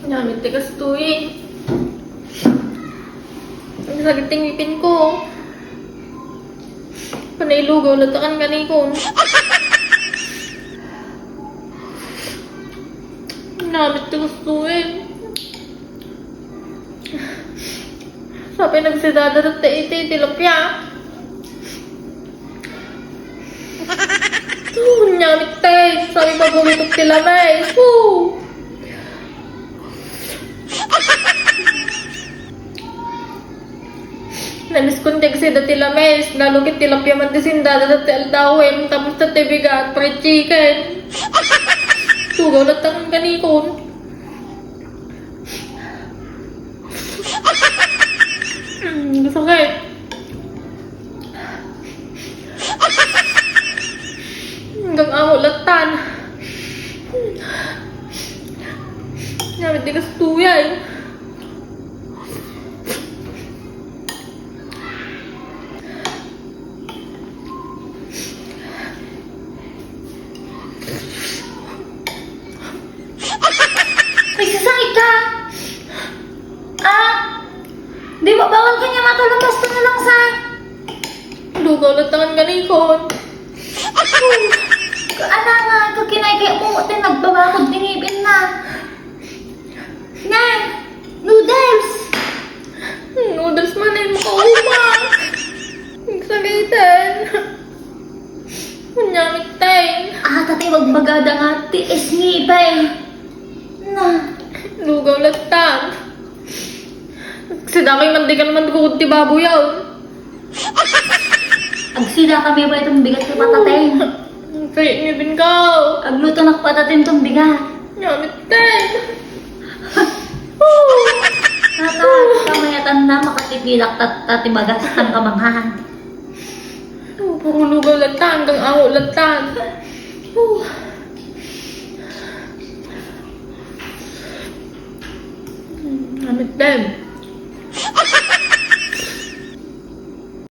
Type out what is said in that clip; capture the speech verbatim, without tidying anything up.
Namit ti kastoy. Nagsakit ti ngipin ko. Panay lugaw latta kan kanikon. Namit ti kastoy. Sapay nagsidada dita iti tilapia. Nya met ti, sapay mabulitok ti lamis. Woo! Namiskon ti agsida ti lamis, nalukit ti tilapia man ti sindada ti aldawen, tapno ti bigat, fried chicken. Lugaw latta kan kanikon. Mm, sakit. Hanggang amo lattan. Namit ti kastoy. Ay, sasakit ka! Ah! Di ba bawal kanya matulog? Basta na lang sa... Lugaw latta kan kanikon. Anak nga, kakinay kay mo, ti nagbabakod ti ngipin na. Nay! Noodles! Noodles man ay makauma. Nagsakit. Anya met ti. Ah, tatay, magbagada nga ti isngipay. Na. Lugaw latta. Sidakay man di ka naman gugod ti baboy, ah. Agsida kami ba itong bigat ti pataten? Kay ngipin ka. Agluto nak pataten itong bigat. Nya met ti. Tata, kamayatan na makatipilak tat-, tati bagas ang kamangan. Puro lugaw latta, hanggang amo latta. Nya met ti.